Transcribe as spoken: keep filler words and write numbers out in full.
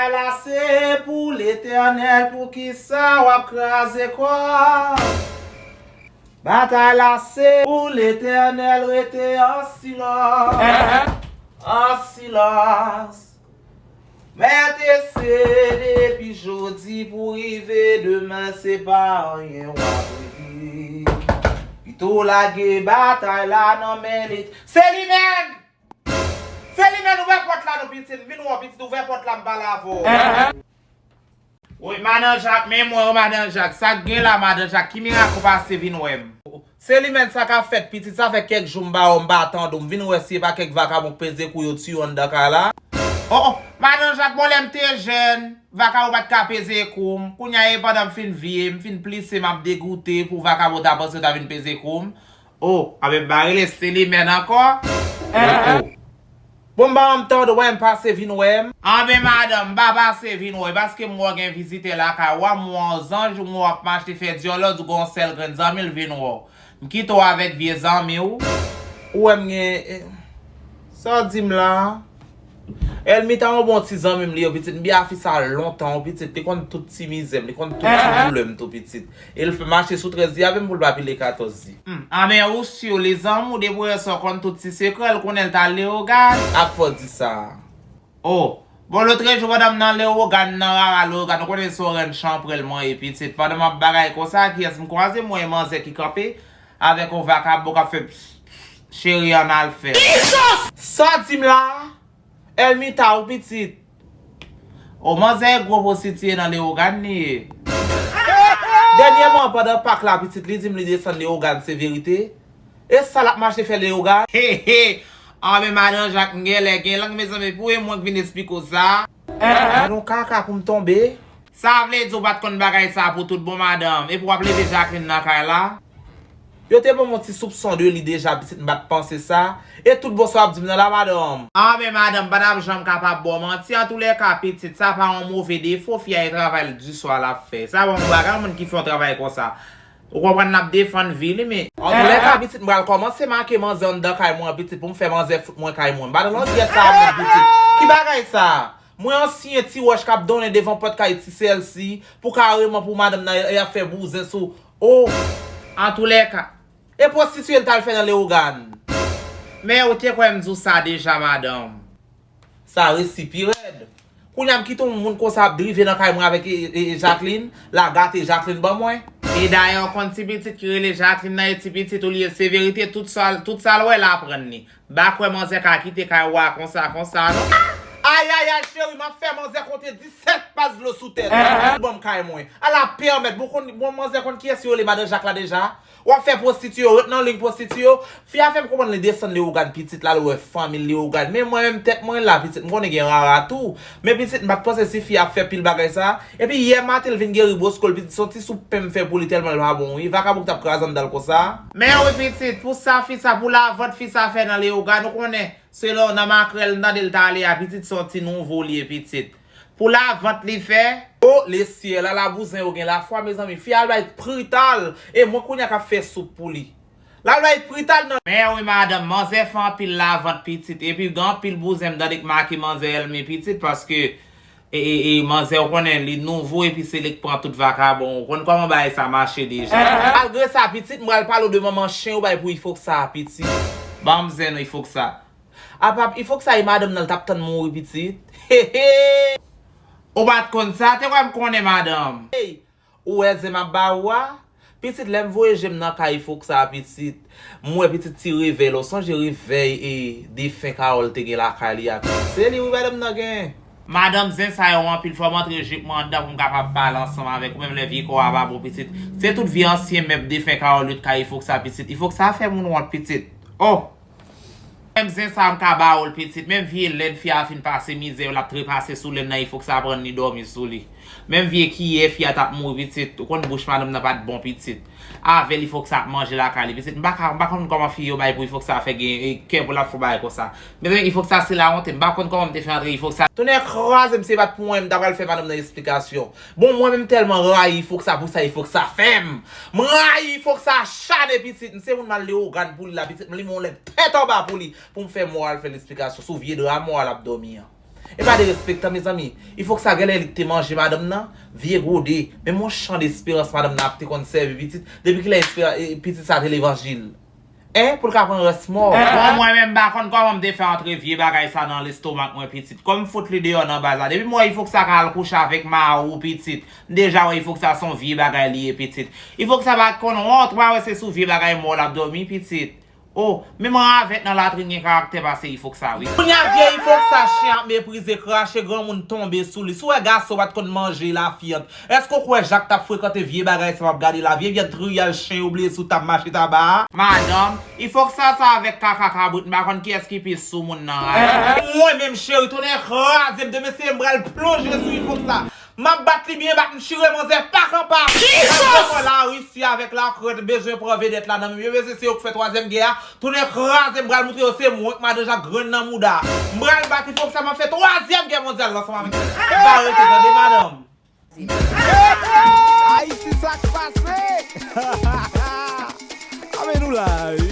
Batay la se pou Letènèl, poukisa w ap kraze kò? Batay la se pou Letènèl, rete an silans. An silans. Mèt eseye depi jodi pou rive demen, se pa anyen w ap regle. Pito lage batay la nan men Letènèl. Se li menm! Se li menm, ouvè pòt la non pitit, m vin wè w pitit, ouvè pòt la m pale avè w. Wi, madan Jak, men mwen wi madan Jak, sa k gen la madan Jak, ki mirak ou pase vin wè m? Se li menm sa k ap fèt pitit, sa fè kèk jou m ba w, m pa tande w, m vin wè si e pa kèk vakabon k peze kou yo tiye w anndan kay la. O, o, madan Jak, bon lè m te jèn, vakabon pa t ka peze kou m, kounye a e pandan m fin vye, m fin plise, m ap degoute pou vakabon ta panse yo ta vin peze kou m. O, anben m pa rele Selimèn ankò. O, o. Bon, m pa janm tande w, m pase vin wè m. Anben madanm, m pa pase vin wè w, paske m wè w gen vizitè lakay w, m wè w zanj, m wè w ap mache fè dyòlòt, ou gen yon sèl grenn zanmi l vin wè w. M kite w avèk vye zanmi w. Ou wè m gen, eh, sa w di m la? Elmita yon bon ti zanmi m li yo pitit, m byen a fi sa lontan wi pitit, li konn tout ti mizè m, li konn tout ti doulè m tou pitit. E l fè mache sou trèz di avè m pou l pa pile katòz di. Hmm, anben ou si li zanmi w depi w wè sa w konn tout ti sekrè l, konnen l t al Leyogàn. Ak fò w di sa. O, bon lòtrejou pandan m nan Leyogàn nan rara Leyogàn, ou konnen se yon rèn chanprèl mwen ye pitit. Pandan m ap bagay konsa, kiyès m kwaze, m wè yon manzè ki kanpe avèk yon vakabon k ap fè ps, ps, ps, cheri ann al fè. Sa w di m la? Elmita wi pitit. O manzè e gwo pwostitiye nan Leyogàn li ye. Dènyèman pandan Pak la pitit li di m li desann Leyogàn se verite. E sa l ap mache fè Leyogàn? He he. Anben madan Jak m genlè gen lang mezanmi pou e mwen k vin esplike w sa. Gad yon kaka pou m tonbe. Sa vle di w pa t konn bagay sa pou tout bon madanm, epi w ap leve Jacqueline nan kay la? Yo te ban m yon ti soupson de li deja pitit m pa t panse sa. E tout bon sa w ap di m nan la madanm? Anben madanm m pa t ap janm kapab ba w manti, antoulèka pitit sa pa yon move defo, fi a e travay l di swa l ap fè. Sa pa yon bagay moun ki fè yon travay konsa. Ou konprann l ap defann vi li men. Antoulèka pitit m pral kòmanse make manzè anndan kay mwen an pitit pou m fè manzè fout mwen kay mwen. M pa nan langyèt sa a non pitit. Ki bagay sa? Mwen ansyen ti wòch k ap donnen devan pòt kay ti Sèlsi pou kareman pou madanm nan y ap fè bouzen sou. O! Antoulèka. E pwostitiye l t al fè nan Leyogàn? Men ou te kwè m di w sa deja madanm. Sa resi pi rèd. Kounye a m kite yon moun konsa ap drive nan kay mwen avèk e, e, e Jacqueline, l a gate Jacqueline ban mwen. E dayè w konn ti pitit ki rele Jacqueline nan e ti pitit ou li ye se verite tout sa, tout sa l wè l aprann li. M pa kwè manzè ka kite kay ou a konsa konsa non. Ayayay cheri m ap fè manzè konte disèt pas dlo sou tèt li ban m kay mwen. Ala pèmèt bon konn bon manzè konn kiyès yo rele madan Jak la deja. W ap fè pwostitiye yo ret nan liy pwostitiye yo. Fi a fè m konprann li desann Leyogàn pitit l al wè fanmi l Leyogàn men mwen menm tèt mwen la pitit m konnen gen rara tou. Men pitit m pa t panse si fi a ap fè pil bagay sa. Epi yè maten l vin geri bosko l pitit se yon ti soup pen m fè pou li tèlman l pa bon wi. Vakabon ki t ap kraze anndan l konsa. Men wi pitit pou sa fi sa pou lavant fi sa fè nan Leyogàn ou konnen selon nan makrèl m tande l t ale a pitit se yon ti nouvo li ye pitit. Pou lavant li fè. O lesyèl ala bouzen yo gen lafwa mezanmi fi a al bay prital e mwen kounye a k ap fè soup pou li. L al bay prital nan. Men wi madanm manzè fè anpil lavant pitit epi gen anpil bouzen m tande k make manzè èlmen pitit paske e, e, e manzè ou konnen li nouvo epi se li k pran tout vakabon ou konn kòman bagay sa mache deja. Malgre sa pitit m pral pale w de manman chen ou bay pou ifoksa a pitit. Ban m zen w ifoksa. Apa ifoksa e madanm nan l t ap tann mouri pitit. Hehe. Ou pa t konn sa te kwè m konnen madanm. Ey, ou wè zen m ap ba ou a? Pitit lè m voye je m nan kay ifoksa a pitit m wè pitit ti revèy la ou sonje revèy e defen Carole te gen lakay li a pitit se li wi madanm nan gen. Madanm zen sa yo anpil fò m antre jip mwen anndan pou m kapab pale ansanm avèk ou menm lè vye kò a pa bon pitit. Se tout vye ansyen mèb defen Carole yo t kay ifoksa pitit ifoksa fè moun wont pitit. O! Menm zen sa a m ka ba ou l pitit, menm vye lèn fi a fin pase mizè yo l ap trepase sou lèn nan ifoksa pran ni dòmi sou li. Menm vye kiyè fi a t ap mouri pitit, ou konn bouch madanm nan pa t bon pitit. Avè l ifoksa ap manje lakay li pitit, m pa ka, m pa konn kòman fi yo bay pou ifoksa fè gen e, kè pou l ap fè bagay konsa. Men ifoksa se lawonte, m pa konn kòman m te fè antre ifoksa. Tonnè kraze m si se pa t pou mwen m ta pral fè madanm nan esplikasyon. Bon mwen menm m tèlman rayi ifoksa pou sa ifoksa fè m. M rayi ifoksa acharne pitit, m se moun m al Leyogàn pou li la pitit, m limen yon lèt tèt anba pou li. Pou m fè mò a l fè l esplikasyon sou vye dra mò a l ap dòmi an. E pa derespektan, mezanmi. Il faut que sa genlè li te manje madanm nan, vye gode. Menm yon chan desperans madanm nan ap te konn sèvi pitit. Depi kilè espera- e, pitit sa te levanjil? Hein? Pou l ka pran rès mò? Bon, mwen menm m pa konn kòman m te fè antre vye bagay sa nan lestomak mwen, pitit. Kòm m fout li deyò nan baz la. Depi m wè il faut que sa ka al kouche avèk mari w, pitit. M deja wè il faut que sa se yon vye bagay li ye, pitit. Il faut que sa pa konn wont, m pa wè se sou vye bagay mò l ap dòmi, pitit. Oh, menm ravèt nan latrin gen karaktè pase il faut que sa, wi. Kounye a vye il faut que sa chen ap meprize, krache granmoun tonbe sou li. Si w wè gason pa t konn manje lafiyant, èske w kwè Jak t ap frekante vye bagay sa m ap gade la? Vye vyèd triyal chen yo blese w t ap mache taba a? Madanm, il faut que sa sa avèk kaka kabrit, m pa konn kiyès ki pi sou moun nan, ray. Mwen menm cheri, tonnè kraze m, demen se m pral plonje sou il faut que sa. M ap bat li byen bat, m chire manzè pa kanpa. Jisas! Mwen la Risi avèk Lakrèt bezwen pran vedèt la nan men m. Yo bezwen se yo k fè twazyèm gè a. Tounen kraze, m pral moutre yo se mwen k madan Jak grenn nan mouda. M pral bat li, fòk sa m ap fè twazyèm gè mondyal la ansanm avèk li. M pa rete tande, madanm. Ayiti, sa k pase? Ame nou la, wi.